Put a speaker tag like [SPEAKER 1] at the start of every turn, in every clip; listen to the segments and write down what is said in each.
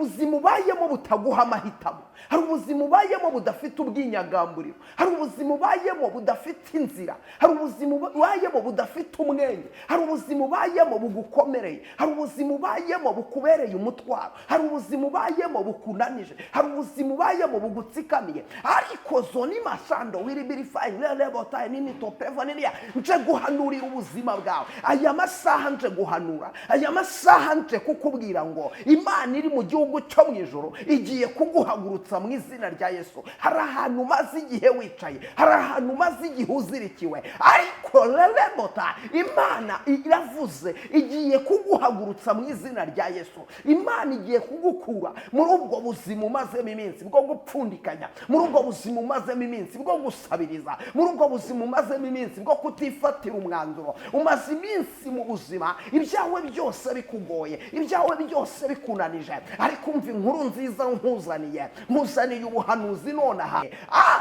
[SPEAKER 1] Ubuzima ubayemo butaguha amahitamo, hari ubuzima ubayemo budafite ubwinyagamburiro, hari ubuzima ubayemo budafite inzira, hari ubuzima ubayemo budafite umwenge, hari ubuzima ubayemo bugukomereye, hari ubuzima ubayemo bukubereye umutwaro, hari ubuzima ubayemo bukunanije, hari ubuzima ubayemo bugutsikamiye. Ariko zoni mashando wiribirifayi lelebotayi nini topeva niniya, nje guhanurira ubuzima bwawe aya masaha, nje guhanura aya masaha, nje kukubwira ngo Imana iri mu gihugu cyo mu ijoro igiye kuguhagurutsa mu izina rya Yesu. Hari ahantu umaze igihe wicaye, hari ahantu umaze igihe uzirikiwe, ariko lerebota, Imana iravuze, igiye kuguhagurutsa mu izina rya Yesu. Imana igiye kugukura muri ubwo buzima umazemo iminsi bwo gupfundikanya, muri ubwo buzima umazemo iminsi bwo gusabiriza, muri ubwo buzima umazemo iminsi bwo kutifatira umwanzuro. Umaze iminsi mu buzima ibyawe byose bikugoye, ibyawe byose bikunanije, ariko umva inkuru nziza nkuzaniye, nkuzaniye ubuhanuzi nonaha.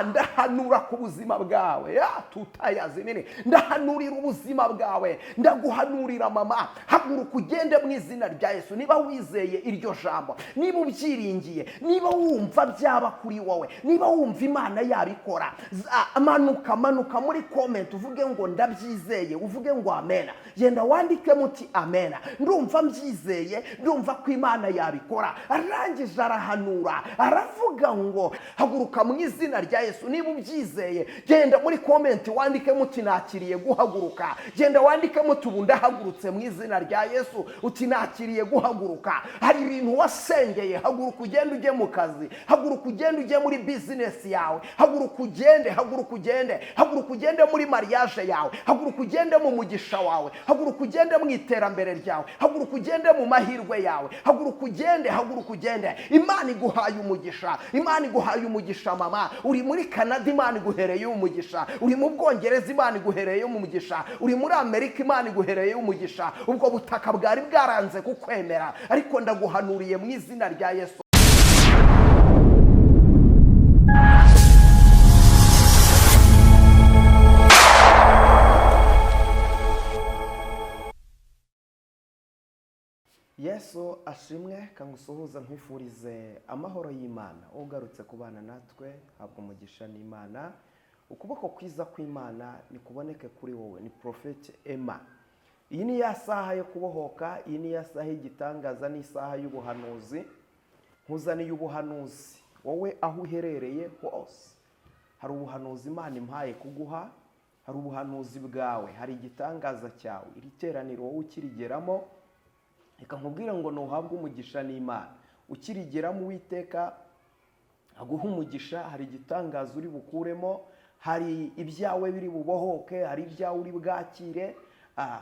[SPEAKER 1] Ndahanura ku buzima bwawe, tutayazimini, ndahanurira ubuzima bwawe, ndaguhanurira mama, haguruka ugende mu izina rya Yesu. Niba wizeye iryo jambo, niba ubyiringiye, niba wumva byaba kuri wowe, niba wumva Imana yabikora, manuka, manuka muri comment uvuge ngo ndabyizeye, uvuge ngo amena. Genda wandike muti amena, ndumva mbyizeye, ndumva ko Imana yabikora. Arangije arahanura, aravuga ngo haguruka mu izina rya Yesu. Niba ubyizeye, genda muri comment wandike muti nakiriye guhaguruka. Genda wandike muti ubu ndahagurutse mu izina rya Yesu, uti nakiriye guhaguruka. Hari ibintu wasengeye, haguruka ugende ujye mu kazi, haguruka ugende ujye muri bizinesi yawe, haguruka ugende, haguruka ugende, haguruka ugende muri mariage yawe, haguruka ugende mu mugisha wawe, haguruka ugende mu iterambere ryawe, haguruka ugende mu mahirwe yawe, haguruka ugende, haguruka ugende. Imana iguhaye umugisha, Imana iguhaye umugisha mama. Uri muri Canada, Imana iguhereye umugisha. Uri mu Bwongereza, Imana iguhereye umugisha. Uri muri Amerika, Imana iguhereye umugisha. Ubwo butaka bwari bwaranze kukwemera, ariko ndaguhanuriye mu izina rya Yesu. Yesu ashimwe. Kangusuhuza, nkwifurize amahoro y'Imana. Ugarutse kubana natwe, habwa umugisha n'Imana. Ukuboko kwiza kw'Imana nikuboneke kuri wowe. Ni Prophet Emma. Iyi ni ya saha yo kubohoka, iyi ni ya saha y'igitangaza, ni isaha y'ubuhanuzi. Nkuzaniye ubuhanuzi wowe aho uherereye hose. Hari ubuhanuzi Imana impaye kuguha, hari ubuhanuzi bwawe, hari igitangaza cyawe. Iri teraniro wowe ukirigeramo, reka nkubwire ngo ntuhabwe umugisha n'Imana. Ukirigeramo, Uwiteka aguha umugisha. Hari igitangaza uri bukuremo, hari ibyawe biri bubohoke, hari ibyawe uri bwakire.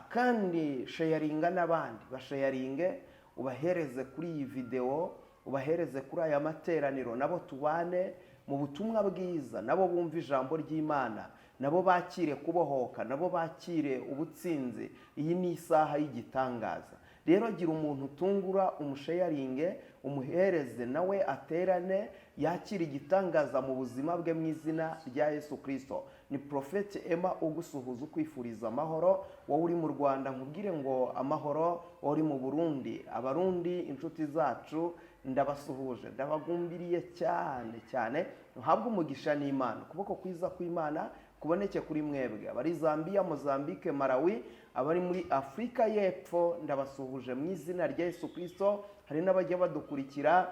[SPEAKER 1] Kandi sharinga n'abandi, basharinge, ubahereze kuri iyi videwo, ubahereze kuri aya materaniro, nabo tubane mu butumwa bwiza, nabo bumve ijambo ry'Imana, nabo bakire kubohoka, nabo bakire ubutsinzi. Iyi ni isaha y'igitangaza. Rero gira umuntu utungura, umusharinge, umuhereze nawe aterane, yakire igitangaza mu buzima bwe mu izina rya Yesu Kristo. Ni Prophet Emma ugusuhuza, ukwifuriza amahoro. Wowe uri mu Rwanda, nkubwire ngo amahoro. Wowe uri mu Burundi, Abarundi inshuti zacu, ndabasuhuje, ndabagumbiriye cyane cyane. Uhabwe umugisha n'Imana, ukuboko kwiza kw'Imana kuboneke kuri mwebwe. Abari Zambia, Mozambique, Malawi, abari muri Afurika y'Epfo, ndabasuhuje mu izina rya Yesu Kristo. Hari n'abajya badukurikira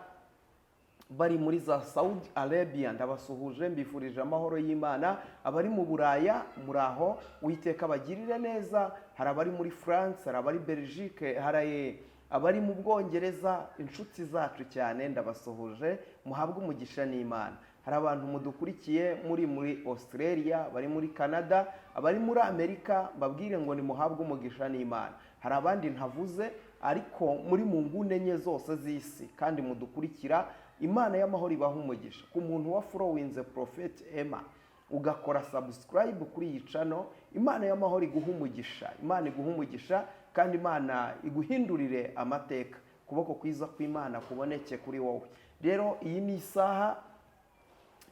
[SPEAKER 1] bari muri za Saudi Arabia, ndabasuhuje, mbifurije amahoro y'Imana. Abari mu Buraya, muraho, Uwiteka bagirire neza. Hari abari muri France, hari abari Belgique, hari abari mu Bwongereza, inshuti zacu cyane, ndabasuhuje, muhabwe umugisha n'Imana. Hari abantu mudukurikiye muri Australia, bari muri Canada, abari muri Amerika, mbabwire ngo nimuhabwe umugisha n'Imana. Hari abandi ntavuze, ariko muri mu nguni enye zose z'isi kandi mudukurikira, Imana y'amahoro ibaha umugisha. Ku muntu wa followinze Prophet Emma, ugakora subscribe kuri iyi channel, Imana y'amahoro iguha umugisha, Imana iguha umugisha, kandi Imana iguhindurire amateka. Ukuboko kwiza kw'Imana kuboneke kuri wowe. Rero iyi ni isaha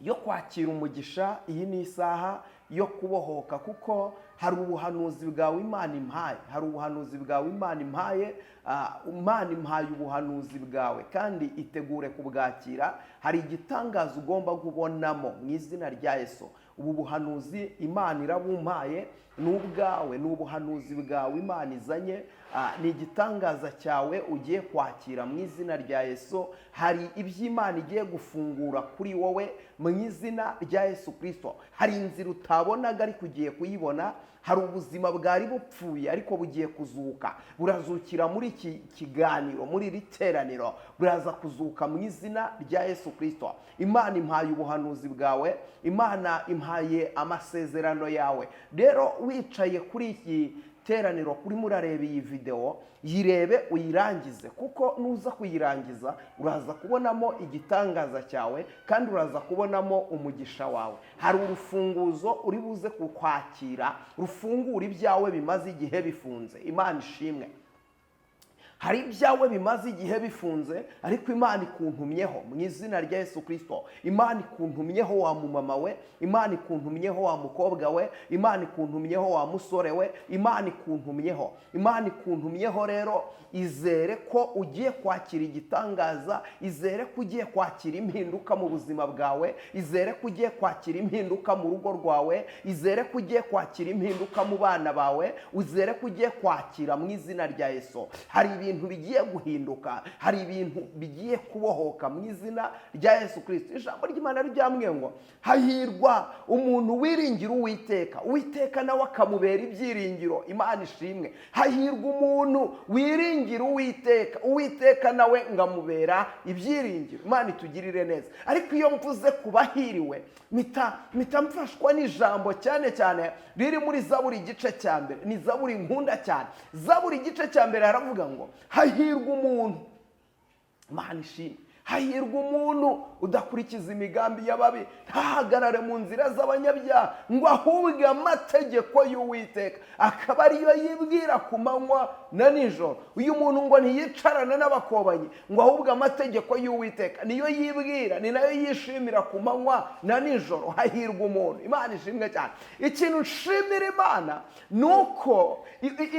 [SPEAKER 1] yo kwakira umugisha, iyi ni isaha yo kubohoka, kuko hari ubuhanuzi bwawe Imana impaye, hari ubuhanuzi bwawe Imana impaye. Imana impaye ubuhanuzi bwawe, kandi itegure kubwakira. Hari igitangaza ugomba kubonamo mu izina rya Yesu. Ubu buhanuzi Imana irabumpaye, ni ubwawe, ni ubuhanuzi bwawe Imana izanye, ni igitangaza cyawe ugiye kwakira mu izina rya Yesu. Hari ibyo Imana igiye gufungura kuri wowe mu izina rya Yesu Kirisito. Hari inzira utabonaga ariko ugiye kuyibona. Hari ubuzima bwari bupfuye ariko bugiye kuzuka, burazukira muri iki kiganiro, muri iri teraniro, buraza kuzuka mu izina rya Yesu Kirisito. Imana impaye ubuhanuzi bwawe, Imana impaye amasezerano yawe. Rero wicaye kuri iki teraniro, urimo urareba iyi videwo, yirebe uyirangize, kuko nuza kuyirangiza uraza kubonamo igitangaza cyawe, kandi uraza kubonamo umugisha wawe. Hari urufunguzo uri buze kukwakira rufungura ibyawe bimaze igihe bifunze. Imana ishimwe. Hari ibyawe bimaze igihe bifunze, ariko Imana ikuntumyeho mu izina rya Yesu Kirisito. Imana ikuntumyeho wa mumama we, Imana ikuntumyeho wa mukobwa we, Imana ikuntumyeho wa musore we, Imana ikuntumyeho, Imana ikuntumyeho. Rero izere ko ugiye kwakira igitangaza, izere ko ugiye kwakira impinduka mu buzima bwawe, izere ko ugiye kwakira impinduka mu rugo rwawe, izere ko ugiye kwakira impinduka mu bana bawe, uzere ko ugiye kwakira mu izina rya Yesu. Hari ibintu bigiye guhinduka, hari ibintu bigiye kubohoka mu izina rya Yesu Kirisito. Ijambo ry'Imana ryambwiye ngo hahirwa umuntu wiringira Uwiteka, Uwiteka nawe akamubera ibyiringiro. Imana ishimwe. Hahirwa umuntu wiringira Uwiteka, Uwiteka nawe ngamubera ibyiringiro. Imana itugirire neza. Ariko iyo mvuze ku bahiriwe, mpita mfashwa n'ijambo cyane cyane riri muri Zaburi igice cya mbere. Ni Zaburi nkunda cyane. Zaburi igice cya mbere haravuga ngo hahirwa umuntu, Imana ishimwe, hahirwa umuntu udakurikiza imigambi y'ababi, ntahagarare mu nzira z'abanyabyaha, ngo ahubwe amategeko y'Uwiteka akaba ariyo yibwira ku manywa na nijoro. Uyu muntu ngo ntiyicarana n'abakobanyi, ngo ahubwo amategeko y'Uwiteka niyo yibwira, ni nayo yishimira ku manywa na nijoro. Hahirwa umuntu. Imana ishimwe cyane. Ikintu nshimira Imana ni uko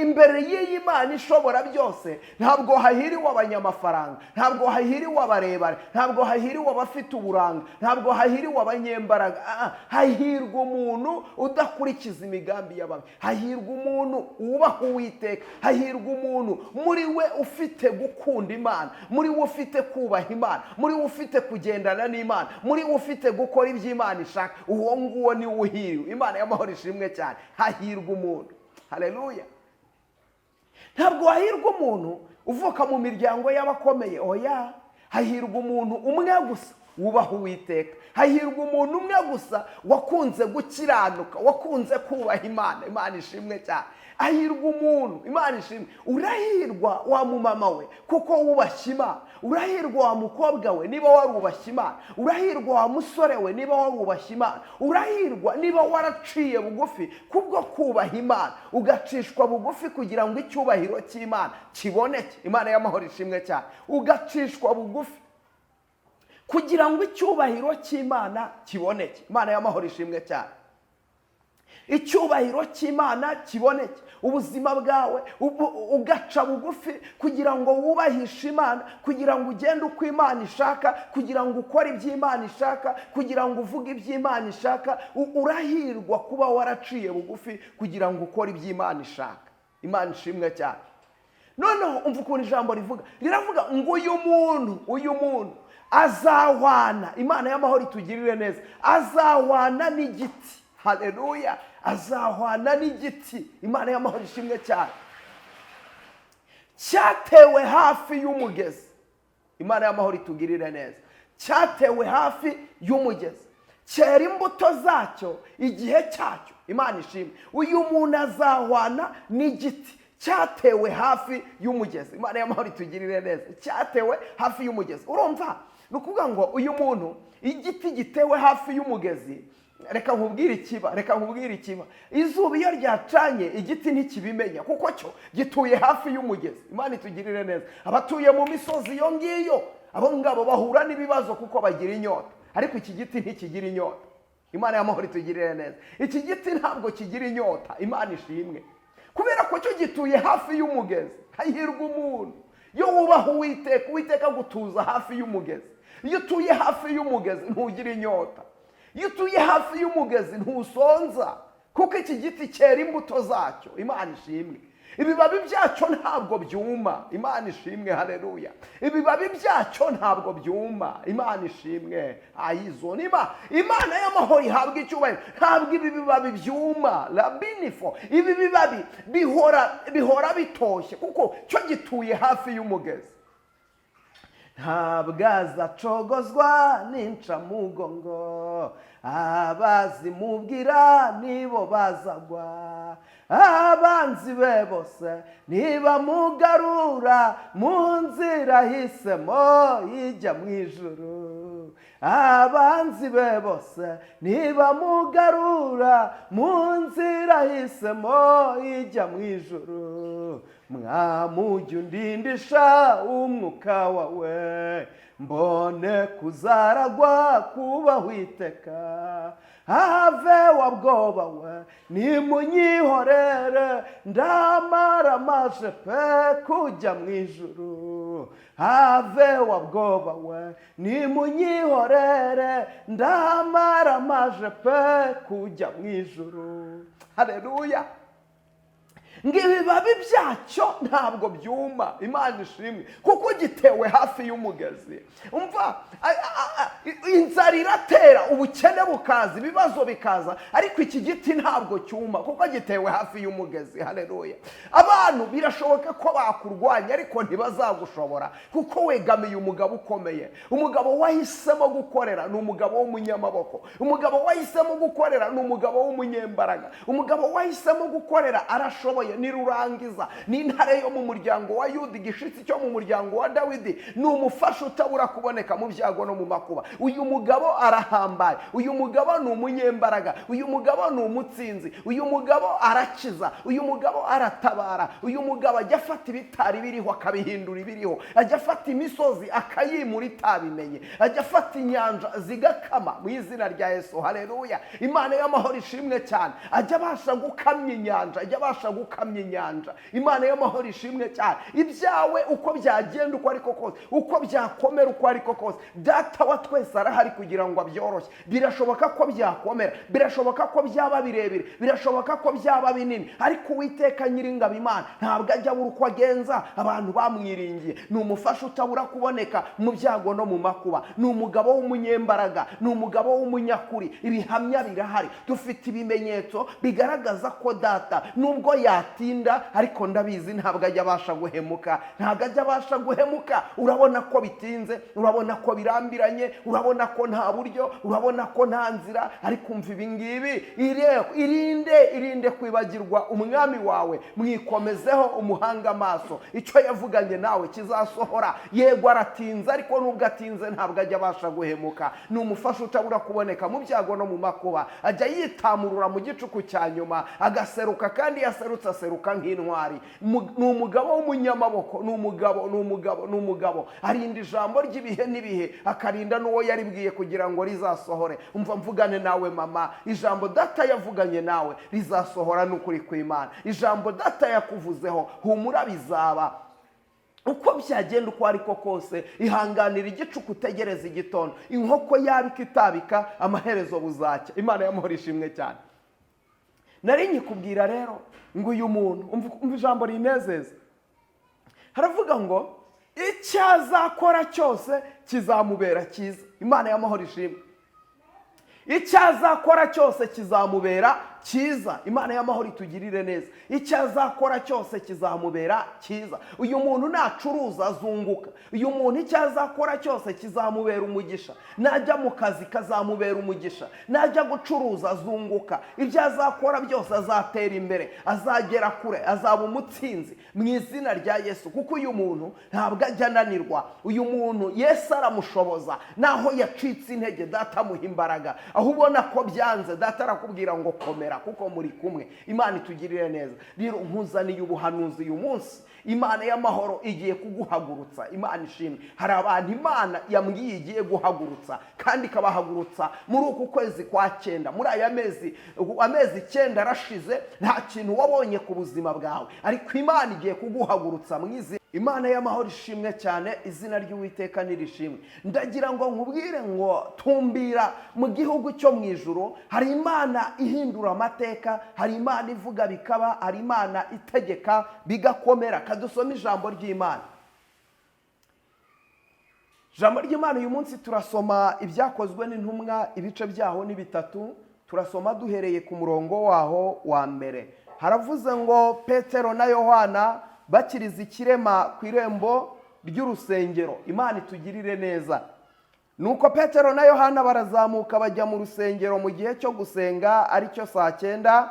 [SPEAKER 1] imbere y'iyi Mana ishobora byose ntabwo hahiriwe abanyamafaranga, ntabwo hahiriwe abarebare, ntabwo hahiriwe abafite uburanga, ntabwo hahiriwe abanyembaraga. Hahirwa umuntu udakurikiza imigambi y'ababi, hahirwa umuntu wubaha Uwiteka, hahirwa umuntu muri we ufite gukunda Imana, muri we ufite kubaha Imana, muri we ufite kugendana n'Imana, muri we ufite gukora ibyo Imana ishaka. Uwo nguwo ni we uhiriwe. Imana y'amahoro ishimwe cyane. Hahirwa umuntu. Haleluya. Ntabwo hahirwa umuntu uvuka mu miryango y'abakomeye, oya. Hahirwa umuntu umwe gusa wubaha Uwiteka, hahirwa umuntu umwe gusa wakunze gukiranuka, wakunze kubaha Imana. Imana ishimwe cyane. Hahirwa umuntu. Imana ishimwe. Urahirwa wa mumama we kuko wubashye Imana, urahirwa wa mukobwa we niba warubashye Imana, urahirwa wa musore we niba warubashye Imana, urahirwa niba waraciye bugufi kubwo kubaha Imana, ugacishwa bugufi kugira ngo icyubahiro cy'Imana kiboneke. Imana y'amahoro ishimwe cyane. Ugacishwa bugufi kugira ngo icyubahiro cy'Imana kiboneke. Imana y'amahoro ishimwe cyane. Icyubahiro cy'Imana kiboneke. Ubuzima bwawe ugaca bugufi kugira ngo wubahishe Imana, kugira ngo ugende uko Imana ishaka, kugira ngo ukore ibyo Imana ishaka, kugira ngo uvuge ibyo Imana ishaka. Urahirwa kuba waraciye bugufi kugira ngo ukore ibyo Imana ishaka. Imana ishimwe cyane. Noneho umva ukuntu ijambo rivuga, riravuga ngo uyu muntu azahwana. Imana y'amahoro itugirire neza. Azahwana n'igiti. Haleluya. Azahwana n'igiti. Imana y'amahoro ishimwe cyane. Cyatewe hafi y'umugezi. Imana y'amahoro itugirire neza. Cyatewe hafi y'umugezi, cyera imbuto zacyo igihe cyacyo. Imana ishimwe. Uyu muntu azahwana n'igiti cyatewe hafi y'umugezi. Imana y'amahoro itugirire neza. Cyatewe hafi y'umugezi. Urumva, ni ukuvuga ngo uyu muntu, igiti gitewe hafi y'umugezi, reka nkubwire ikiba, reka nkubwire ikiba. Izuba iyo ryacanye igiti ntikibimenya, kuko cyo gituye hafi y'umugezi. Imana itugirire neza. Abatuye mu misozi iyo ngiyo, abo ngabo bahura n'ibibazo kuko bagira inyota, ariko iki giti ntikigira inyota. Imana y'amahoro itugirire neza. Iki giti ntabwo kigira inyota. Imana ishimwe, kubera ko cyo gituye hafi y'umugezi. Hahirwa umuntu iyo wubaha Uwiteka, Uwiteka agutuza hafi y'umugezi. Iyo utuye hafi y'umugezi ntugira inyota. Iyo utuye hafi y'umugezi ntusonza, kuko iki giti cyera imbuto zacyo. Imana ishimwe. Ibibabi byacyo ntabwo byuma. Imana ishimwe, haleluya. Ibibabi byacyo ntabwo byuma. Imana ishimwe. Ayizo niba Imana y'amahoro ihabwa icyubahiro. Ntabwo ibi bibabi byuma, rabinifo. Ibi bibabi bihora bitoshye, kuko cyo gituye hafi y'umugezi. Ntabwo azacogozwa n'incamugongo, abazimubwira nibo bazagwa. Abanzi be bose nibamugarura mu nzira ahisemo ijya mu ijuru. Abanzi be bose nibamugarura mu nzira ahisemo ijya mu ijuru. Mwamujya undindisha umwuka wawe, mbone kuzaragwa kubaho iteka. Have wa bwoba we, nimunyihorere, ndamara maje pe kujya mu ijuru. Have wa bwoba we, nimunyihorere, ndamara maje pe kujya mu ijuru. Haleluya. Ngo ibibabi byacyo ntabwo byuma. Imana ishimwe, kuko gitewe hafi y'umugezi. Umva, inzara iratera, ubukene bukaza, ibibazo bikaza, ariko iki giti ntabwo cyuma kuko gitewe hafi y'umugezi. Haleluya. Abantu birashoboka ko bakurwanya, ariko ntibazagushobora, kuko wegamiye umugabo ukomeye. Umugabo wahisemo gukorera ni umugabo w'umunyamaboko. Umugabo wahisemo gukorera ni umugabo w'umunyembaraga. Umugabo wahisemo gukorera arashoboye. Nirurangiza ni intare yo mu muryango wa Yuda, igishitsi cyo mu muryango wa Dawidi, ni umufasha utabura kuboneka mu byago no mu makuba. Uyu mugabo arahambaye, uyu mugabo ni umunyembaraga, uyu mugabo ni umutsinzi, uyu mugabo arakiza, uyu mugabo aratabara, uyu mugabo ajya afata ibitari biriho akabihindura ibiriho, ajya afata imisozi akayimura itabimenye, ajya afata inyanja zigakama mu izina rya Yesu. Haleluya. Imana y'amahoro ishimwe cyane. Ajya abasha gukamya inyanja, ajya abasha gukamya inyanja. Imana y'amahoro ishimwe cyane. Ibyawe uko byagenda uko ariko kose, uko byakomera uko ariko kose, Data wa twese arahari kugira ngo abyoroshye. Birashoboka ko byakomera, birashoboka ko byaba birebire, birashoboka ko byaba binini, ariko Uwiteka Nyiringabo Imana ntabwo ajya abura uko agenza abantu bamwiringiye. Ni umufasha utabura kuboneka mu byago no mu makuba. Ni umugabo w'umunyembaraga, ni umugabo w'umunyakuri. Ibihamya birahari, dufite ibimenyetso bigaragaza ko Data nubwo yatinda, ariko ndabizi ntabwo ajya abasha guhemuka, ntabwo ajya abasha guhemuka. Urabona ko bitinze, urabona ko birambiranye, urabona ko nta buryo, urabona ko nta nzira, ariko umva ibi ngibi, irinde kwibagirwa umwami wawe, mwikomezeho umuhanga amaso, icyo yavuganye nawe kizasohora. Yego aratinze, ariko nubwo atinze ntabwo ajya abasha guhemuka. Ni umufasha utabura kuboneka mu byago no mu makuba. Ajya yitamurura mu gicuku cya nyuma agaseruka, kandi yaserutse aseruka nk'intwari. Ni umugabo w'umunyamaboko, ni umugabo, ni umugabo, ni umugabo. Arinda ijambo ry'ibihe n'ibihe, akarinda n'uwo yaribwiye kugira ngo rizasohore. Umva mvugane nawe mama, ijambo Data yavuganye nawe rizasohora n'ukuri kw'Imana. Ijambo Data yakuvuzeho, humura bizaba. Uko byagenda uko ariko kose, ihanganira igicuku, utegereze igitondo. Inkoko yabika itabika, amaherezo buzacya. Imana y'amahoro ishimwe cyane. Nari nkikubwira rero ngo uyu muntu, umva ijambo rinezeza, haravuga ngo icyo azakora cyose kizamubera cyiza. Imana y'amahoro ishimwe. Icyo azakora cyose kizamubera cyiza. Imana y'amahoro itugirire neza. Icyo azakora cyose kizamubera cyiza. Uyu muntu nacuruza azunguka. Uyu muntu icyo azakora cyose kizamubera umugisha. Najya mu kazi kazamubera umugisha, najya gucuruza azunguka. Ibyo azakora byose azatera imbere, azagera kure, azaba umutsinzi mu izina rya Yesu. Kuko uyu muntu ntabwo ajya ananirwa. Uyu muntu Yesu aramushoboza. Naho yacitse intege, Data amuha imbaraga. Aho ubona ko byanze, Data arakubwira ngo komera. birakomera kuko muri kumwe. Imana itugirire neza. Rero nkuzaniye ubuhanuzi uyu munsi, Imana y'amahoro igiye kuguhagurutsa. Imana ishimwe. Hari abantu Imana yambwiye igiye guhagurutsa, kandi ikabahagurutsa muri uku kwezi kwa cyenda. Muri aya mezi, amezi 9 arashize nta kintu wabonye ku buzima bwawe, ariko Imana igiye kuguhagurutsa mu izina. Imana y'amahoro ishimwe cyane, izina ry'Uwiteka nirishimwe. Ndagira ngo nkubwire ngo tumbira mu gihugu cyo mu ijuru, hari Imana ihindura amateka, hari Imana ivuga bikaba, hari Imana itegeka bigakomera. Kadusome ijambo ry'Imana. Ijambo ry'Imana uyu munsi turasoma Ibyakozwe n'Intumwa, ibice byaho ni 3. Turasoma duhereye ku murongo waho wa mbere. Haravuze ngo Petero na Yohana bakiriza ikirema ku irembo ry'urusengero. Imana itugirire neza. Nuko Petero na Yohana barazamuka bajya mu rusengero mu gihe cyo gusenga, aricyo saa 9.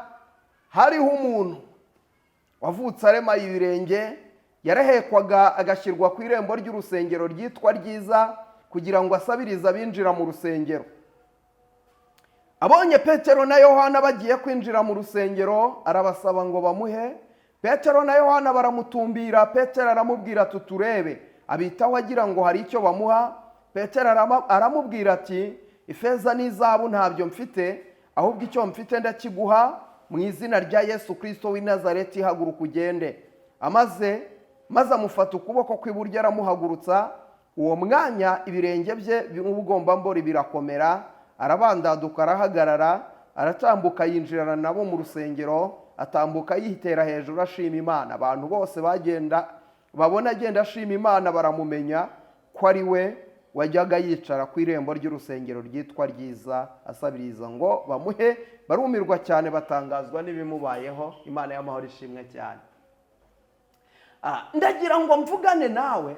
[SPEAKER 1] Hariho umuntu wavutse aremaye ibirenge, yarahekwaga agashyirwa ku irembo ry'urusengero ryitwa Ryiza, kugira ngo asabirize abinjira mu rusengero. Abonye Petero na Yohana bagiye kwinjira mu rusengero, arabasaba ngo bamuhe. Petero na Yohana baramutumbira. Petero aramubwira ati turebe. Abitaho agira ngo hari icyo bamuha. Petero aramubwira ati ifeza n'izahabu ntabyo mfite, ahubwo icyo mfite ndakiguha, mu izina rya Yesu Kristo w'i Nazareti haguruka ugende. Maze amufata ukuboko kw'iburyo aramuhagurutsa. Uwo mwanya ibirenge bye n'ubugombambori birakomera, arabandaduka, arahagarara, aratambuka, yinjirana nabo mu rusengero, atambuka yitera hejuru ashima Imana. Abantu bose bagenda babona agenda ashima Imana, baramumenya ko ari we wajyaga yicara ku irembo ry'urusengero ryitwa Ryiza asabiriza ngo bamuhe. Barumirwa cyane, batangazwa n'ibimubayeho. Imana y'amahoro ishimwe cyane. Ndagira ngo mvugane nawe.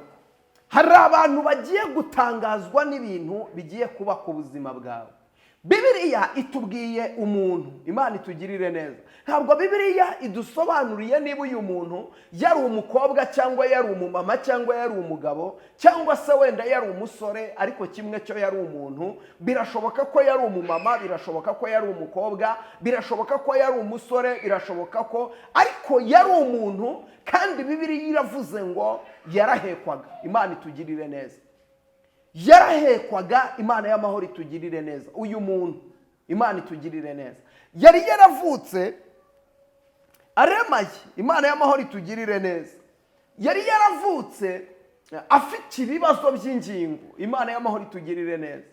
[SPEAKER 1] Hari abantu bagiye gutangazwa n'ibintu bigiye kuba ku buzima bwawe. Bibiliya itubwiye umuntu, Imana itugirire neza. Ntabwo Bibiliya idusobanuriye niba uyu muntu yari umukobwa cyangwa yari umumama cyangwa yari umugabo cyangwa se wenda yari umusore, ariko kimwe cyo yari umuntu. Birashoboka ko yari umumama, birashoboka ko yari umukobwa, birashoboka ko yari umusore, birashoboka ko, ariko yari umuntu. Kandi Bibiliya iravuze ngo yarahekwaga. Imana itugirire neza. Yarahekwaga. Imana y'amahoro itugirire neza. Uyu muntu, Imana itugirire neza, yari yaravutse aremaye. Imana y'amahoro itugirire neza. Yari yaravutse afite ibibazo by'ingingo. Imana y'amahoro itugirire neza.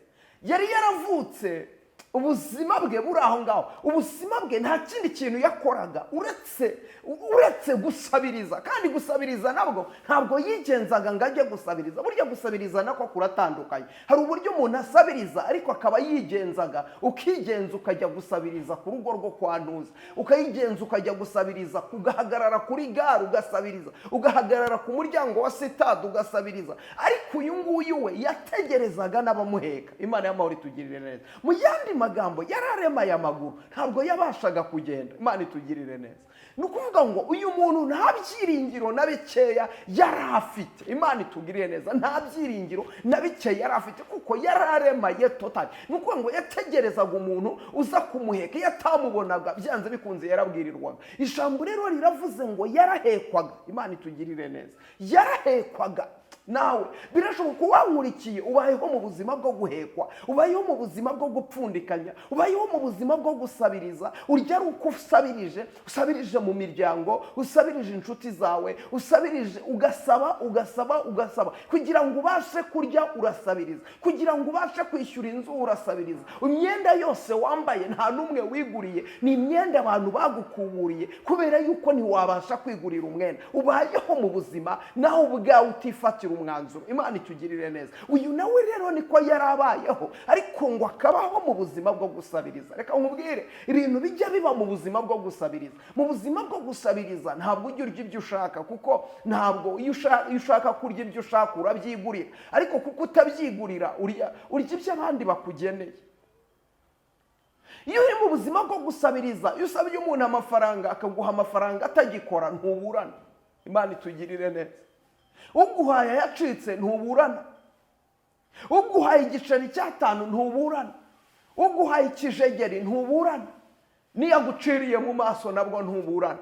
[SPEAKER 1] Yari yaravutse ubuzima bwe buri aho ngaho. Ubuzima bwe nta kindi kintu yakoraga uretse gusabiriza. Kandi gusabiriza nabwo ntabwo yigenzaga ngo ajye gusabiriza. Burya gusabiriza nako kuratandukanye. Hari uburyo umuntu asabiriza ariko akaba yigenzaga, ukigenza ukajya gusabiriza ku rugo rwo kwa Ntuza, ukayigenza ukajya gusabiriza, ugahagarara kuri gare ugasabiriza, ugahagarara ku muryango wa sitade ugasabiriza. Ariko uyu nguyu we yategerezaga n'abamuheka. Imana y'amahoro itugirire neza. Mu yandi magambo, yararemaye amaguru, ntabwo yabashaga kugenda. Imana itugirire neza. Ni ukuvuga ngo uyu muntu nta byiringiro na bikeya yari afite. Imana itugirire neza. Nta byiringiro na bikeya yari afite kuko yararemaye totally. Ni ukuvuga ngo yategerezaga umuntu uza kumuheka. Iyo atamubonaga, byanze bikunze yarabwirirwaga. Ijambo rero riravuze ngo yarahekwaga. Imana itugirire neza. Yarahekwaga. Nawe birashoboka wankurikiye ubayeho mu buzima bwo guhekwa, ubayeho mu buzima bwo gupfundikanya, ubayeho mu buzima bwo gusabiriza. Urya ari uko usabirije, usabirije mu miryango, usabirije inshuti zawe, usabirije, ugasaba, ugasaba, ugasaba kugira ngo ubashe kurya, urasabiriza kugira ngo ubashe kwishyura inzu, urasabiriza. Imyenda yose wambaye nta n'umwe wiguriye, ni imyenda abantu bagukuburiye kubera yuko ntiwabasha kwigurira umwenda. Ubayeho mu buzima nawe ubwawe utifatira umwanzuro. Imana itugirire neza. Uyu nawe rero niko yarabayeho, ariko ngo akabaho mu buzima bwo gusabiriza. Reka nkubwire ibintu bijya biba mu buzima bwo gusabiriza. Mu buzima bwo gusabiriza ntabwo ujya urya ibyo ushaka, kuko ntabwo iyo ushaka kurya ibyo ushaka urabyigurira, ariko kuko utabyigurira urya ibyo abandi bakugeneye. Iyo uri mu buzima bwo gusabiriza, iyo usabye umuntu amafaranga akaguha amafaranga atagikora, ntuburana. Imana itugirire neza. Uguhaye yacitse ntuburana, uguhaye igiceri cy'atanu ntuburana, uguhaye ikijegeri ntuburana. Niyo aguciriye mu maso, nabwo ntuburana.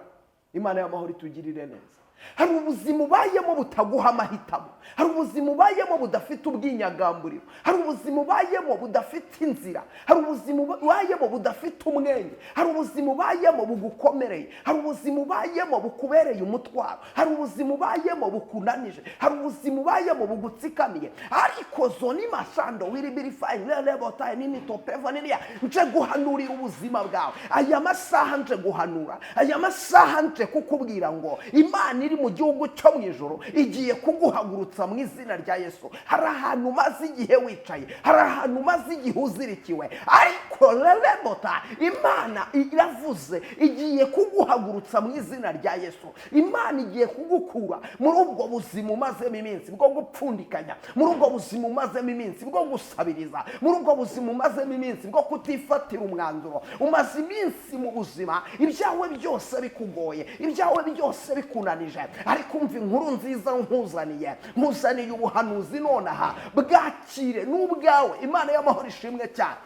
[SPEAKER 1] Imana y'amahoro itugirire neza. Hari ubuzima ubayemo butaguha amahitamo, hari ubuzima ubayemo budafite ubwinyagamburiro, hari ubuzima ubayemo budafite inzira, hari ubuzima ubayemo budafite umwenge, hari ubuzima ubayemo bugukomereye, hari ubuzima ubayemo bukubereye umutwaro, hari ubuzima ubayemo bukunanije, hari ubuzima ubayemo bugutsikamiye. Ariko zoni mashando wiribirifayi lelebotayi nini topeva niniya, nje guhanurira ubuzima bwawe aya masaha, nje guhanura aya masaha, nje kukubwira ngo Imana iri mu gihugu cyo mu ijoro igiye kuguhagurutsa mu izina rya Yesu. Hari ahantu umaze igihe wicaye, hari ahantu umaze igihe uzirikiwe, ariko lerebota, Imana iravuze, igiye kuguhagurutsa mu izina rya Yesu. Imana igiye kugukura muri ubwo buzima umazemo iminsi bwo gupfundikanya, muri ubwo buzima umazemo iminsi bwo gusabiriza, muri ubwo buzima umazemo iminsi bwo kutifatira umwanzuro. Umaze iminsi mu buzima ibyawe byose bikugoye, ibyawe byose bikunanije, ariko umva inkuru nziza nkuzaniye, nkuzaniye ubuhanuzi nonaha, bwakire n'ubwawe. Imana y'amahoro ishimwe cyane.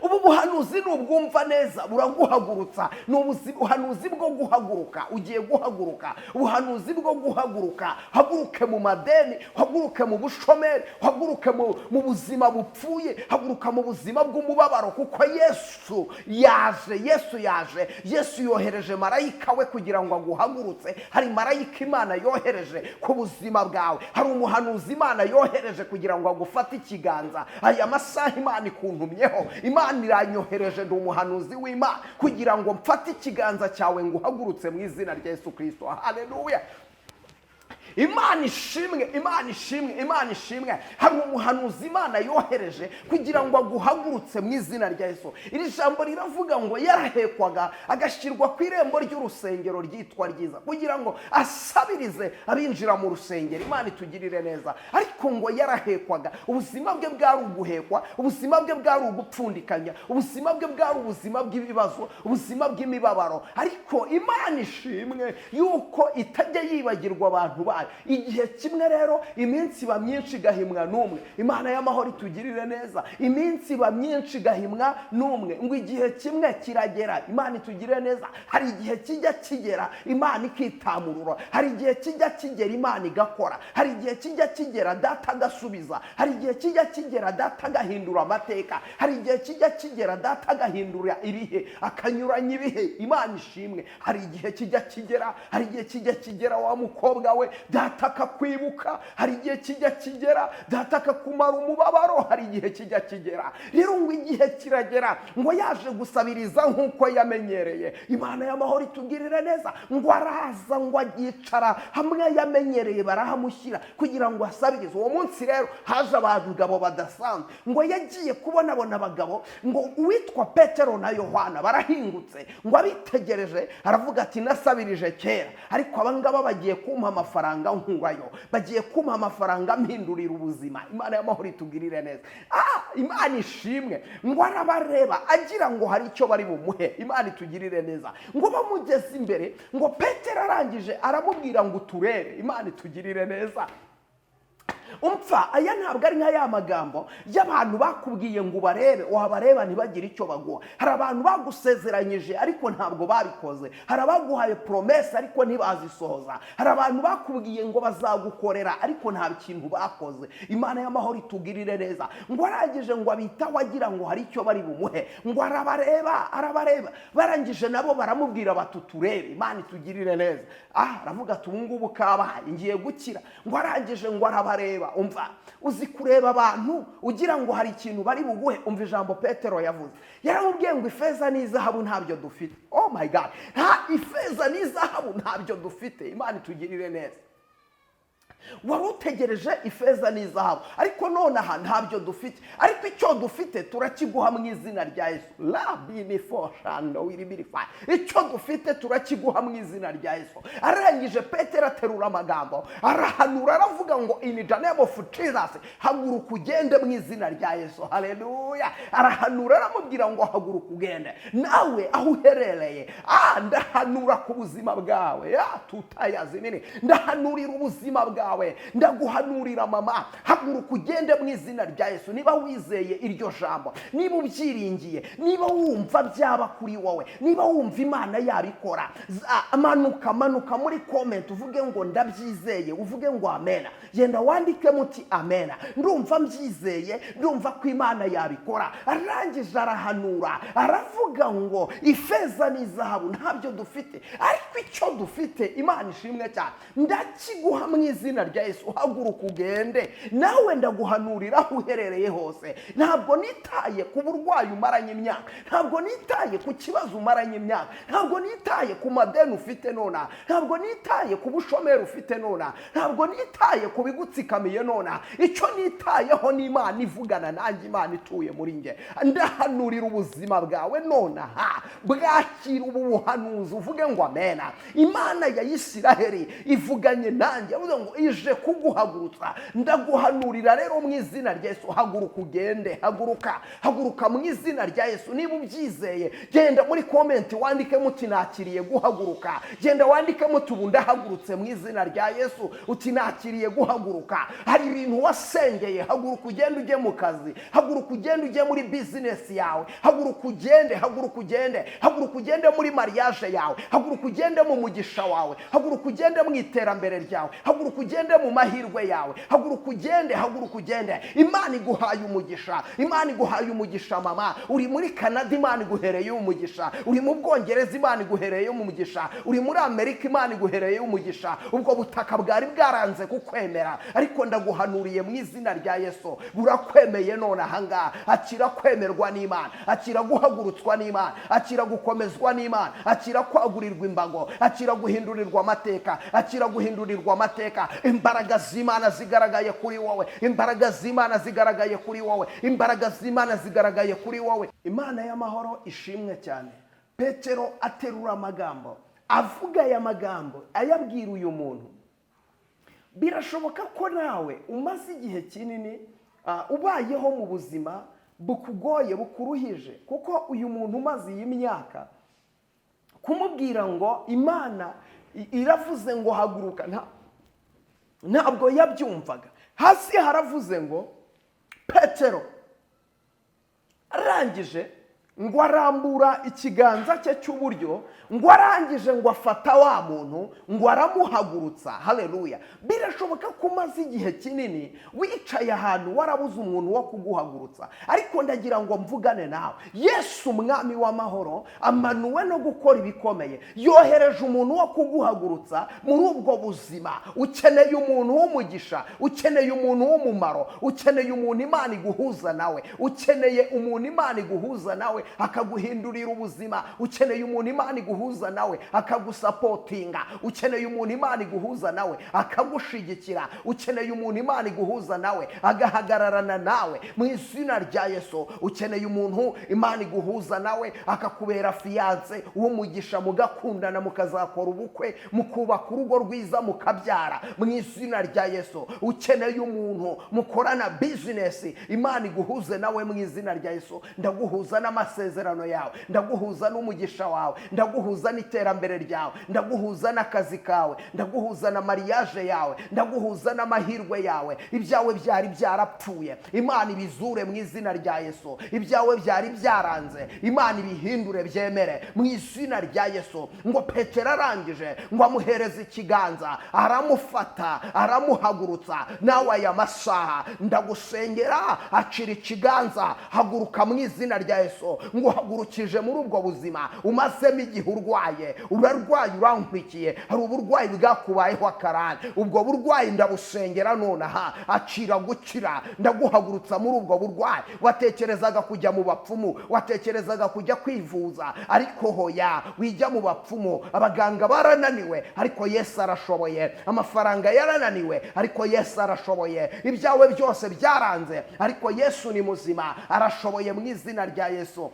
[SPEAKER 1] Ubu buhanuzi nubwumva neza buraguhagurutsa. Ni ubuhanuzi bwo guhaguruka, ugiye guhaguruka, ubuhanuzi bwo guhaguruka. Haguruke mu madeni, haguruke mu bushomeri, haguruke mu buzima bupfuye, haguruka mu buzima bw'umubabaro, kuko Yesu yaje, Yesu yaje. Yesu yohereje marayika we kugira ngo aguhagurutse. Hari marayika Imana yohereje ku buzima bwawe, hari umuhanuzi Imana yohereje kugira ngo agufate ikiganza. Aya masaha Imana ikuntumyeho, Imana iranyohereje, ndi umuhanuzi w'Imana kugira ngo mfate ikiganza cyawe ngo uhagurutse mu izina rya Yesu Kirisito. Haleluya! Imana ishimwe, Imana ishimwe, Imana ishimwe. Hari umuhanuzi Imana yohereje kugira ngo aguhagurutse mu izina rya Yesu. Iri jambo riravuga ngo yarahekwaga agashyirwa ku irembo ry'urusengero ryitwa Ryiza kugira ngo asabirize abinjira mu rusengero. Imana itugirire neza. Ariko ngo yarahekwaga, ubuzima bwe bwari uguhekwa, ubuzima bwe bwari ugupfundikanya, ubuzima bwe bwari ubuzima bw'ibibazo, ubuzima bw'imibabaro. Ariko Imana ishimwe yuko itajya yibagirwa abantu bayo. Igihe kimwe rero iminsi iba myinshi igahimwa n'umwe. Imana y'amahoro itugirire neza. Iminsi iba myinshi igahimwa n'umwe. Ngo igihe kimwe kiragera, Imana itugirire neza. Hari igihe kijya kigera Imana ikitamurura, hari igihe kijya kigera Imana igakora, hari igihe kijya kigera Data agasubiza, hari igihe kijya kigera Data agahindura amateka, hari igihe kijya kigera Data agahindura ibihe, akanyuranya ibihe. Imana ishimwe. Hari igihe kijya kigera, hari igihe kijya kigera wa mukobwa we, Data akakwibuka. Hari igihe kijya kigera Data akakumara umubabaro. Hari igihe kijya kigera rero, ngo igihe kiragera, ngo yaje gusabiriza nk'uko yamenyereye. Imana y'amahoro itugirire neza. Ngo araza, ngo agicara hamwe yamenyereye, barahamushyira kugira ngo asabirize. Uwo munsi rero haje abagabo badasanzwe. Ngo yagiye kubonabona abagabo, ngo uwitwa Petero na Yohana barahingutse. Ngo abitegereje aravuga ati: "Nasabirije kera, ariko abangaba bagiye kumpa amafaranga nkurayo, bagiye kumpa amafaranga mpindurira ubuzima." Imana y'amahoro itugirire neza. Imana ishimwe. Ngo arabareba agira ngo hari icyo bari bumuhe. Imana itugirire neza. Ngo bamugeze imbere, ngo Petero arangije aramubwira ngo: "Uturebe." Imana itugirire neza. Umva, aya ntabwo ari nka ya magambo y'abantu bakubwiye ngo ubarebe, wabareba ntibagire icyo baguha. Hari abantu bagusezeranyije ariko ntabwo babikoze, hari abaguhaye promesse ariko ntibazisohoza, hari abantu bakubwiye ngo bazagukorera ariko nta kintu bakoze. Imana y'amahoro itugirire neza. Ngo arangije ngo abitaho agira ngo hari icyo bari bumuhe. Ngo arabareba, arabareba, barangije nabo baramubwira bati: "Uturebe." Imana itugirire neza. Aravuga ati: "Ubu ngubu kabaye, ngiye gukira." Ngo arangije ngo arabareba. Umva, uzi kureba abantu ugira ngo hari ikintu bari buguhe? Umva ijambo Petero yavuze. Yaramubwiye ngo: "Ifeza n'izahabu ntabyo dufite." Oh my God! Nta ifeza n'izahabu ntabyo dufite. Imana itugirire neza. Wari utegereje ifeza n'izahabu, ariko nonaha ntabyo dufite, ariko icyo dufite turakiguha mu izina rya Yesu. Rabini foshando wiribirifa, icyo dufite turakiguha mu izina rya Yesu. Arangije Petero aterura amagambo, arahanura, aravuga ngo: "In the name of Jesus, haguruka ugende mu izina rya Yesu." Haleluya! Arahanura, aramubwira ngo: "Haguruka ugende." Nawe aho uherereye, ndahanura ku buzima bwawe, tutayazimini, ndahanurira ubuzima bwawe. bwawe. Ndaguhanurira mama, haguruka ugende mu izina rya Yesu. Niba wizeye iryo jambo, niba ubyiringiye, niba wumva byaba kuri wowe, niba wumva Imana yabikora, manuka, manuka muri comment uvuge ngo ndabyizeye, uvuge ngo amena. Genda wandike muti amena, ndumva mbyizeye, ndumva ko Imana yabikora. Arangije arahanura, aravuga ngo ifeza n'izahabu ntabyo dufite, ariko icyo dufite, Imana ishimwe cyane, ndakiguha mu izina rya Yesu. Haguruka ugende. Nawe ndaguhanurira aho uherereye hose, ntabwo nitaye ku burwayi umaranye imyaka, ntabwo nitaye ku kibazo umaranye imyaka, ntabwo nitaye ku madeni ufite nonaha, ntabwo nitaye ku bushomeri ufite nonaha, ntabwo nitaye ku bigutsikamiye nonaha. Icyo nitayeho ni Imana ivugana nanjye, Imana ituye muri njye. Ndahanurira ubuzima bwawe nonaha, bwakira ubu buhanuzi uvuge ngo amena. Imana ya Isiraheli ivuganye nanjye, yavuze ngo ije kuguhagurutsa. Ndaguhanurira rero mu izina rya Yesu, haguruka ugende, haguruka, haguruka mu izina rya Yesu. Niba ubyizeye, genda muri comment wandikemo uti nakiriye guhaguruka. Genda wandikemo uti ubu ndahagurutse mu izina rya Yesu, uti nakiriye guhaguruka. Hari ibintu wasengeye, haguruka ugende ujye mu kazi, haguruka ugende ujye muri bizinesi yawe, haguruka ugende, haguruka ugende, haguruka ugende muri mariage yawe, haguruka ugende mu mugisha wawe, haguruka ugende mu iterambere ryawe, haguruka ugende mu mahirwe yawe, haguruka ugende, haguruka ugende. Imana iguhaye umugisha, Imana iguhaye umugisha mama. Uri muri Canada, Imana iguhereye umugisha. Uri mu Bwongereza, Imana iguhereye umugisha. Uri muri Amerika, Imana iguhereye umugisha. Ubwo butaka bwari bwaranze kukwemera, ariko ndaguhanuriye mu izina rya Yesu, burakwemeye none ahangaha. Akira kwemerwa n'Imana, akira guhagurutswa n'Imana, akira gukomezwa n'Imana, akira kwagurirwa imbago, akira guhindurirwa amateka, akira guhindurirwa amateka. Imbaraga z'Imana zigaragaye kuri wowe, imbaraga z'Imana zigaragaye kuri wowe, imbaraga z'Imana zigaragaye kuri wowe. Imana y'amahoro ishimwe cyane. Petero aterura amagambo, avuga aya magambo ayabwira uyu muntu. Birashoboka ko nawe umaze igihe kinini ubayeho mu buzima bukugoye, bukuruhije, kuko uyu muntu umaze iyi myaka kumubwira ngo Imana iravuze ngo haguruka, ntabwo yabyumvaga. Hasi haravuze ngo Petero arangije ngo arambura ikiganza cye cy'uburyo, ngo arangije ngo afata wa muntu, ngo aramuhagurutsa. Haleluya! Birashoboka ko umaze igihe kinini wicaye ahantu warabuze umuntu wo kuguhagurutsa, ariko ndagira ngo mvugane nawe. Yesu umwami w'amahoro amanuwe no gukora ibikomeye, yohereje umuntu wo kuguhagurutsa muri ubwo buzima. Ukeneye umuntu w'umugisha, ukeneye umuntu w'umumaro, ukeneye umuntu Imana iguhuza nawe, ukeneye umuntu Imana iguhuza nawe akaguhindurira ubuzima, ukeneye umuntu Imana iguhuza nawe akagusapotinga, ukeneye umuntu Imana iguhuza nawe akagushigikira, ukeneye umuntu Imana iguhuza nawe agahagararana nawe mu izina rya Yesu. Ukeneye umuntu Imana iguhuza nawe akakubera fiancé w'umugisha, mugakundana, mukazakora ubukwe, mukubaka urugo rwiza, mukabyara mu izina rya Yesu. Ukeneye umuntu mukorana bizinesi, Imana iguhuze nawe mu izina rya Yesu. Ndaguhuza n'amasezerano yawe, ndaguhuza n'umugisha wawe, ndaguhuza n'iterambere ryawe, ndaguhuza n'akazi kawe, ndaguhuza na mariage yawe, ndaguhuza n'amahirwe yawe. Ibyawe byari byarapfuye, Imana ibizure mu izina rya Yesu. Ibyawe byari byaranze, Imana ibihindure byemere mu izina rya Yesu. Ngo Petero arangije ngo amuhereze ikiganza, aramufata, aramuhagurutsa. Nawe aya masaha ndagusengera, acira ikiganza, haguruka mu izina rya Yesu. Ngo uhagurukije muri ubwo buzima umazemo igihe urwaye, urarwaye, urankurikiye, hari uburwayi bwakubayeho akarande, ubwo burwayi ndabusengera nonaha, acira gukira. Ndaguhagurutsa muri ubwo burwayi. Watekerezaga kujya mu bapfumu, watekerezaga kujya kwivuza, ariko hoya, wijya mu bapfumu. Abaganga barananiwe, ariko Yesu arashoboye. Amafaranga yarananiwe, ariko Yesu arashoboye. Ibyawe byose byaranze, ariko Yesu ni muzima, arashoboye mu izina rya Yesu.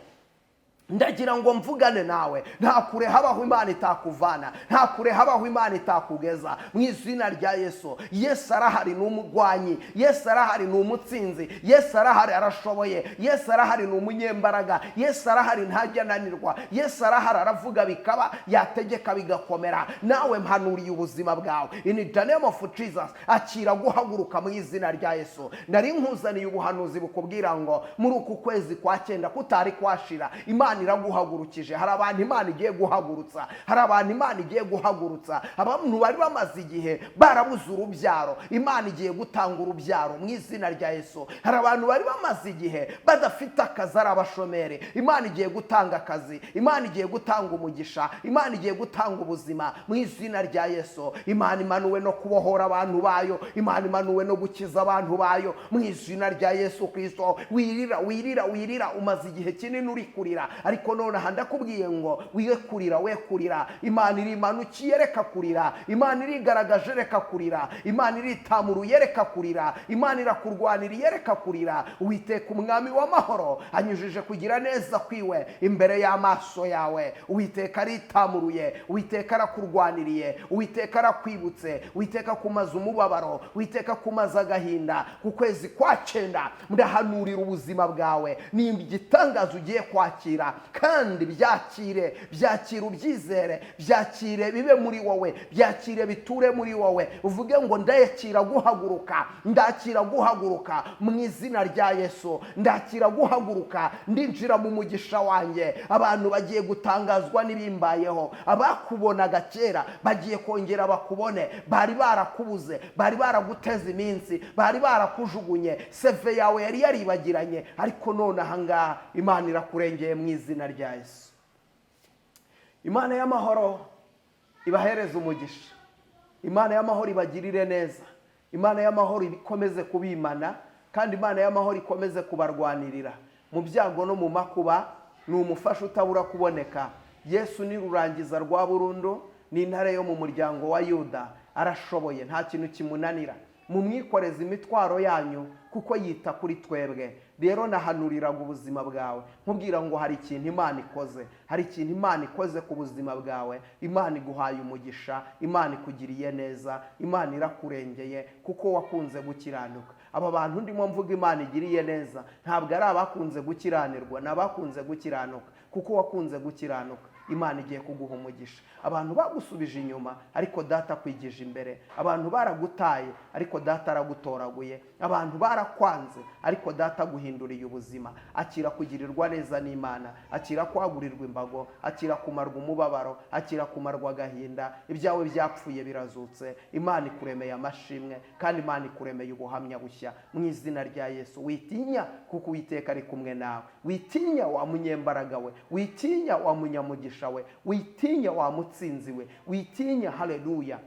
[SPEAKER 1] Ndagira ngo mvugane nawe. Nta kure habaho Imana itakuvana, nta kure habaho Imana itakugeza, mu izina rya Yesu. Yesu arahari, ni umugwanyi. Yesu arahari, ni umutsinzi. Yesu arahari, arashoboye. Yesu arahari, ni umunyembaraga. Yesu arahari, ntajya ananirwa. Yesu arahari, aravuga bikaba, yategeka bigakomera. Nawe mpanuriye ubuzima bwawe, in the name of Jesus, akira guhaguruka mu izina rya Yesu. Nari nkuzaniye ubuhanuzi bukubwira ngo muri uku kwezi kwa cyenda kutari kwashira, Imana iraguhagurukije. Hari abantu Imana igiye guhagurutsa, hari abantu Imana igiye guhagurutsa. Abantu bari bamaze igihe barabuze urubyaro, Imana igiye gutanga urubyaro mu izina rya Yesu. Hari abantu bari bamaze igihe badafite akazi, ari abashomeri, Imana igiye gutanga akazi, Imana igiye gutanga umugisha, Imana igiye gutanga ubuzima mu izina rya Yesu. Imana imanuwe no kubohora abantu bayo, Imana imanuwe no gukiza abantu bayo mu izina rya Yesu Kirisito. Wirira, wirira, wirira, umaze igihe kinini uri kurira, ariko nonaha ndakubwiye ngo wiye kurira, we kurira. Imana irimanukiye, reka kurira. Imana irigaragaje, reka kurira. Imana iritamuruye, reka kurira. Imana irakurwaniriye, reka kurira. Uwiteka Umwami w'amahoro anyujije kugira neza kwiwe imbere y'amaso yawe. Uwiteka aritamuruye, Uwiteka arakurwaniriye, Uwiteka arakwibutse, Uwiteka kumaza umubabaro, Uwiteka kumaza agahinda. Ku kwezi kwa cyenda ndahanurira ubuzima bwawe, ni igitangaza ugiye kwakira, kandi byakire, byakire ubyizere, byakire bibe muri wowe, byakire biture muri wowe. Uvuge ngo ndakira guhaguruka, ndakira guhaguruka mu izina rya Yesu, ndakira guhaguruka, ndinjira mu mugisha wanjye. Abantu bagiye gutangazwa n'ibimbayeho. Abakubonaga kera bagiye kongera bakubone. Bari barakubuze, bari baraguteza iminsi, bari barakujugunye, CV yawe yari yaribagiranye, ariko none ahangaha Imana irakurengeye mu izina rya Yesu. Imana y'amahoro ibahereze umugisha, Imana y'amahoro ibagirire neza, Imana y'amahoro ikomeze kubimana, kandi Imana y'amahoro ikomeze kubarwanirira mu byago no mu makuba. Ni umufasha utabura kuboneka. Yesu ni rurangiza rwa burundu, ni intare yo mu muryango wa Yuda, arashoboye, nta kintu kimunanira. Mumwikoreze imitwaro yanyu kuko yita kuri twebwe. Rero nahanuriraga ubuzima bwawe nkubwira ngo hari ikintu Imana ikoze, hari ikintu Imana ikoze ku buzima bwawe. Imana iguhaye umugisha, Imana ikugiriye neza, Imana irakurengeye kuko wakunze gukiranuka. Aba bantu ndimo mvuga Imana igiriye neza ntabwo ari abakunze gukiranirwa, ni abakunze gukiranuka. Kuko wakunze gukiranuka, Imana igiye kuguha umugisha. Abantu bagusubije inyuma, ariko Data akwigije imbere. Abantu baragutaye, ariko Data aragutoraguye. Abantu barakwanze, ariko Data aguhinduriye ubuzima. Akira kugirirwa neza n'Imana, akira kwagurirwa imbago, akira kumarwa umubabaro, akira kumarwa agahinda. Ibyawe byapfuye birazutse. Imana ikuremeye amashimwe, kandi Imana ikuremeye ubuhamya bushya mu izina rya Yesu. Witinya kuko Uwiteka ari kumwe nawe. Witinya wa munyembaraga we, witinya wa munyamugisha we, witinya wa mutsinzi we, witinya. Haleluya!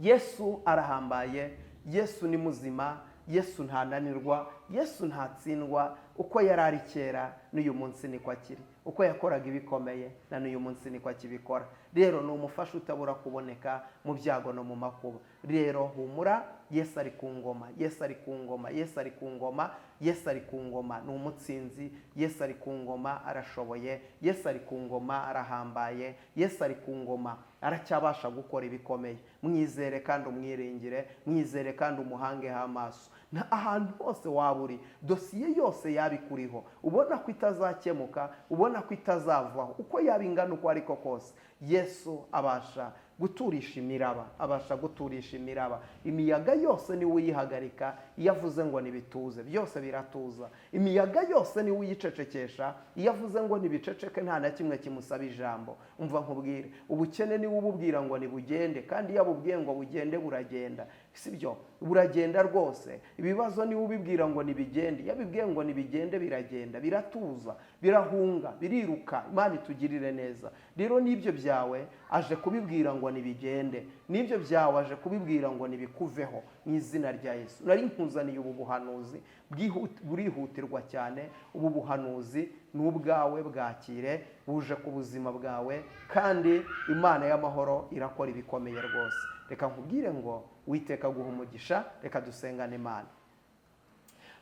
[SPEAKER 1] Yesu arahambaye, Yesu ni muzima, Yesu ntananirwa, Yesu ntatsindwa. Uko yari ari kera n'uyu munsi niko akiri, uko yakoraga ibikomeye na n'uyu munsi niko akibikora. Rero ni umufasha utabura kuboneka mu byago no mu makuba. Rero humura, Yesu ari ku ngoma, Yesu ari ku ngoma, Yesu ari ku ngoma, Yesu ari ku ngoma, ni umutsinzi. Yesu ari ku ngoma, arashoboye. Yesu ari ku ngoma, arahambaye. Yesu ari ku ngoma, aracyabasha gukora ibikomeye. Mwizere kandi umwiringire, mwizere kandi umuhangeho amaso. Na ahantu hose waba uri, dosiye yose yaba ikuriho ubona ko itazakemuka, ubona ko itazavaho, uko yaba ingana uko ariko kose, Yesu abasha guturisha imiraba, abasha guturisha imiraba. Imiyaga yose niwe uyihagarika. Iyo avuze ngo ntibituze, byose biratuza. Imiyaga yose niwe uyicecekesha. Iyo avuze ngo ntibiceceke, nta na kimwe kimusaba ijambo. Umva nkubwire, ubukene niwe ububwira ngo ntibugende, kandi iyo abubwiye ngo bugende buragenda, sibyo? Buragenda rwose. Ibibazo niwe ubibwira ngo ntibigende, iyo abibwiye ngo ntibigende biragenda, biratuza, birahunga, biriruka. Imana itugirire neza. Rero n'ibyo byawe aje kubibwira ngo ntibigende, n'ibyo byawe aje kubibwira ngo ntibikuveho mu izina rya Yesu. Nari nkuzaniye ubu buhanuzi burihutirwa cyane. Ubu buhanuzi ni ubwawe, bwakire, buje ku buzima bwawe, kandi Imana y'amahoro irakora ibikomeye rwose. Reka nkubwire ngo Uwiteka aguha umugisha. Reka dusengane Imana.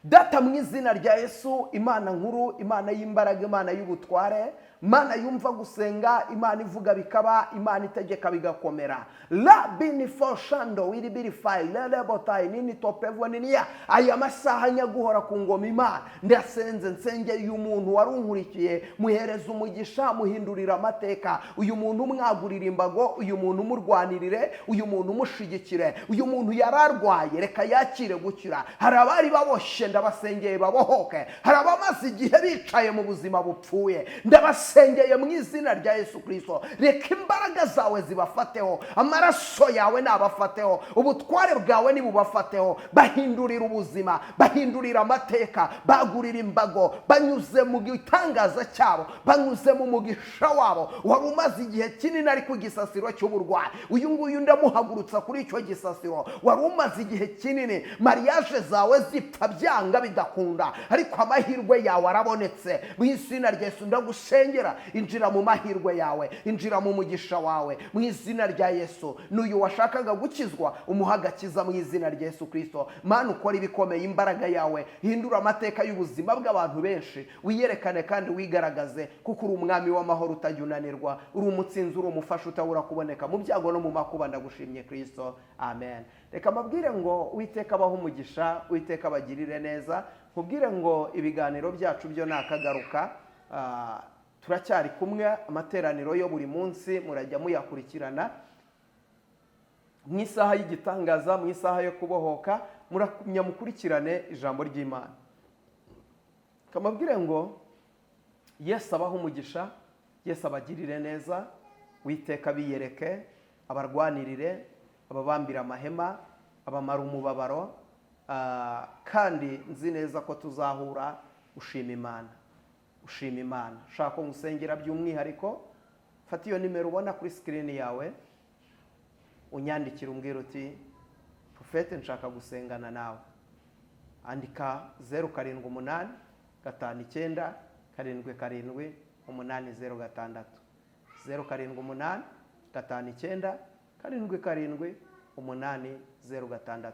[SPEAKER 1] Data, mu izina rya Yesu, Imana nkuru, Imana y'imbaraga, Imana y'ubutware, Imana yumva gusenga, Imana ivuga bikaba, Imana itegeka bigakomera, rabini foshando wiribirifayi lelebotayi nini topevo niniya. Aya masaha nyaguhora ku ngoma, Imana, ndasenze, nsengeye uyu muntu wari unkurikiye, muhereza umugisha, muhindurira amateka. Uyu muntu umwagurira imbago, uyu muntu umurwanirire, uyu muntu umushigikire. Uyu muntu yari arwaye, reka yakire gukira. Hari abari baboshye, ndabasengeye babohoke. Hari abamaze igihe bicaye mu buzima bupfuye, ndabasengeye mu izina rya Yesu Kirisito, reka imbaraga zawe zibafateho, amaraso yawe nabafateho, ubutware bwawe nibubafateho, bahindurira ubuzima, bahindurira amateka, bagurira imbago, banyuze mu gitangaza cyabo, banyuze mu mugisha wabo. Wari umaze igihe kinini ari ku gisasiro cy'uburwayi, uyu nguyu ndamuhagurutsa kuri icyo gisasiro. Wari umaze igihe kinini mariage zawe zipfa, byanga bidakunda, ariko amahirwe yawe arabonetse. Mu izina rya Yesu ndagusengera, injira mu mahirwe yawe, injira mu mugisha wawe mu izina rya Yesu. N'uyu washakaga gukizwa, umuha agakiza mu izina rya Yesu Kirisito. Mana, ukora ibikomeye, imbaraga yawe hindura amateka y'ubuzima bw'abantu benshi, wiyerekane kandi wigaragaze, kuko uri umwami w'amahoro utajya unanirwa, uri umutsinzi, uri umufasha utabura kuboneka mu byago no mu makuba. Ndagushimye Kirisito, amen. Reka mbabwire ngo Uwiteka abahe umugisha, Uwiteka abagirire neza. Nkubwire ngo ibiganiro byacu byo ni akagaruka. Turacyari kumwe, amateraniro yo buri munsi murajya muyakurikirana mu isaha y'igitangaza, mu isaha yo kubohoka, murakumya mukurikirane ijambo ry'Imana. Kamabwire ngo Yesu abahe umugisha, Yesu abagirire neza, Witeka biyereke, abarwanirire, ababambire amahema, abamara umubabaro. Kandi nzi neza ko tuzahura ushima Imana, ushima Imana. Ushaka ko ngusengera by'umwihariko, fata iyo nimero ubona kuri screen yawe, unyandikira, umbwira uti: "Prophète, nshaka gusengana nawe." Andika 0785977806, 0785977806.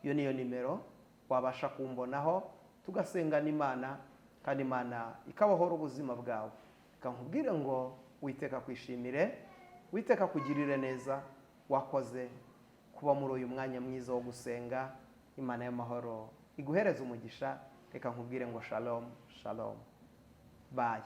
[SPEAKER 1] Iyo niyo nimero wabasha kumbonaho, tugasengana Imana, kandi Imana ikabohora ubuzima bwawe. Reka nkubwire ngo Witeka kwishimire, Witeka kugirire neza. Wakoze kuba muri uyu mwanya mwiza wo gusenga. Imana y'amahoro iguhereze umugisha. Reka nkubwire ngo shalom, shalom, bye.